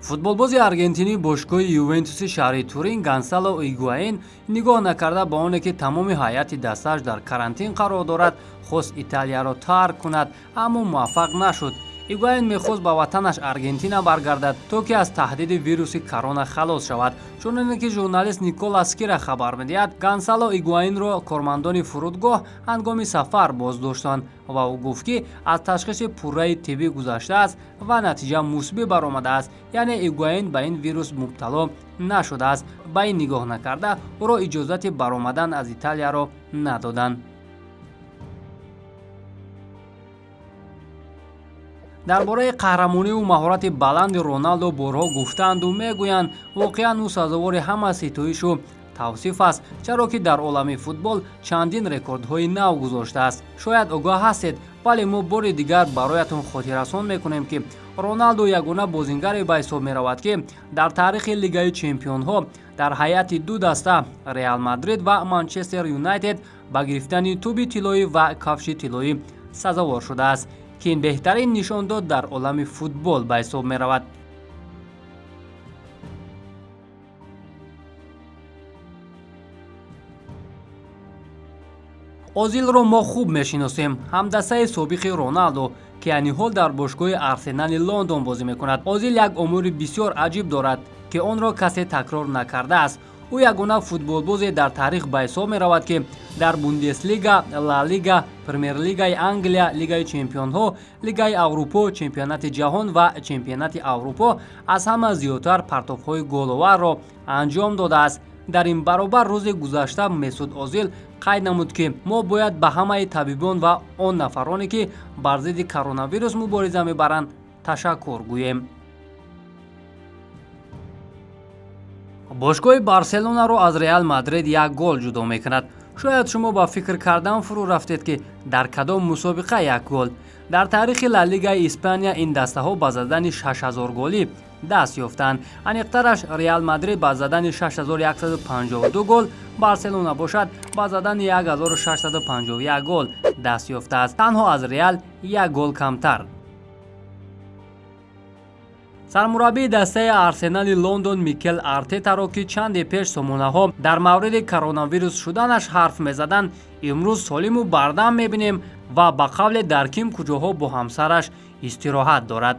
Футболбози аргентинӣ бошгоҳи Ювентуси шаҳри Турин Гонсало Игуаин нигоҳ накарда ба оне, ки тамоми ҳайати дастааш дар карантин қарор дорад, хост Италияро тарк кунад, аммо муваффақ нашуд. Игуаин мехост ба ватанаш Аргентина баргардад, то ки аз таҳдиди вируси корона халос шавад. Чуноне ки журналист Никола Скира хабар медиҳад, Гонсало Игуаинро кормандони фурудгоҳ ҳангоми сафар боздоштанд ва ӯ гуфт, ки аз ташхиси пурраи тиббӣ гузаштааст ва натиҷа мусбӣ баромадааст, яъне Игуаин ба ин вирус мубтало нашудааст. Ба ин нигоҳ накарда, ӯро иҷозати баромадан аз Италияро надоданд. Дар бораи қаҳрамониву маҳорати баланди Роналдо борҳо гуфтаанду мегӯянд. Воқеан, ӯ сазовори ҳама ситоишу тавсиф аст, чаро ки дар олами футбол чандин рекордҳои нав гузоштааст. Шояд огоҳ ҳастед, вале мо бори дигар бароятон хотиррасон мекунем, ки Роналдо ягона бозингаре ба ҳисоб меравад, ки дар таърихи Лигаи чемпионҳо дар ҳайати ду даста, Реал Мадрид ва Манчестер Юнайтед, ба гирифтани тӯби тиллоӣ ва кафши тиллоӣ сазовор шудааст, ки ин беҳтарин нишондод дар олами футбол ба ҳисоб меравад. Озилро мо хуб мешиносем, ҳамдастаи собиқи Роналдо, ки айни ҳол дар бошгоҳи Арсенали Лондон бозӣ мекунад. Озил як омори бисёр аҷиб дорад, ки онро касе такрор накардааст. Ӯ ягона футболбозе дар таърих ба ҳисоб меравад, ки дар Бундеслига, Ла Лига, Премер-лигаи Англия, Лигаи чемпионҳо, Лигаи Аврупо, Чемпионати ҷаҳон ва Чемпионати Аврупо аз ҳама зиёдтар партофҳои головарро анҷом додааст. Дар ин баробар рӯзи гузашта Месуд Озил қайд намуд, ки мо бояд ба ҳамаи табибон ва он нафароне, ки бар зидди коронавирус мубориза мебаранд, ташаккур гӯем. Бошгоҳи Барселонаро аз Реал Мадрид як гол ҷудо мекунад. Шояд шумо ба фикр кардан фурӯ рафтед, ки дар кадом мусобиқа як гол. Дар таърихи Ла Лигаи Испания ин дастаҳо ба задани 6000 голӣ даст ёфтанд. Аниқтараш, Реал Мадрид ба задани 6152 гол, Барселона бошад, ба задани 1651 гол даст ёфтааст, танҳо аз Реал як гол камтар. Сармураббии дастаи Арсенали Лондон Микел Артетаро, ки чанде пеш сомонаҳо дар мавриди коронавирус шуданаш ҳарф мезаданд, имрӯз солиму бардам мебинем ва ба қавле дар ким куҷоҳо бо ҳамсараш истироҳат дорад.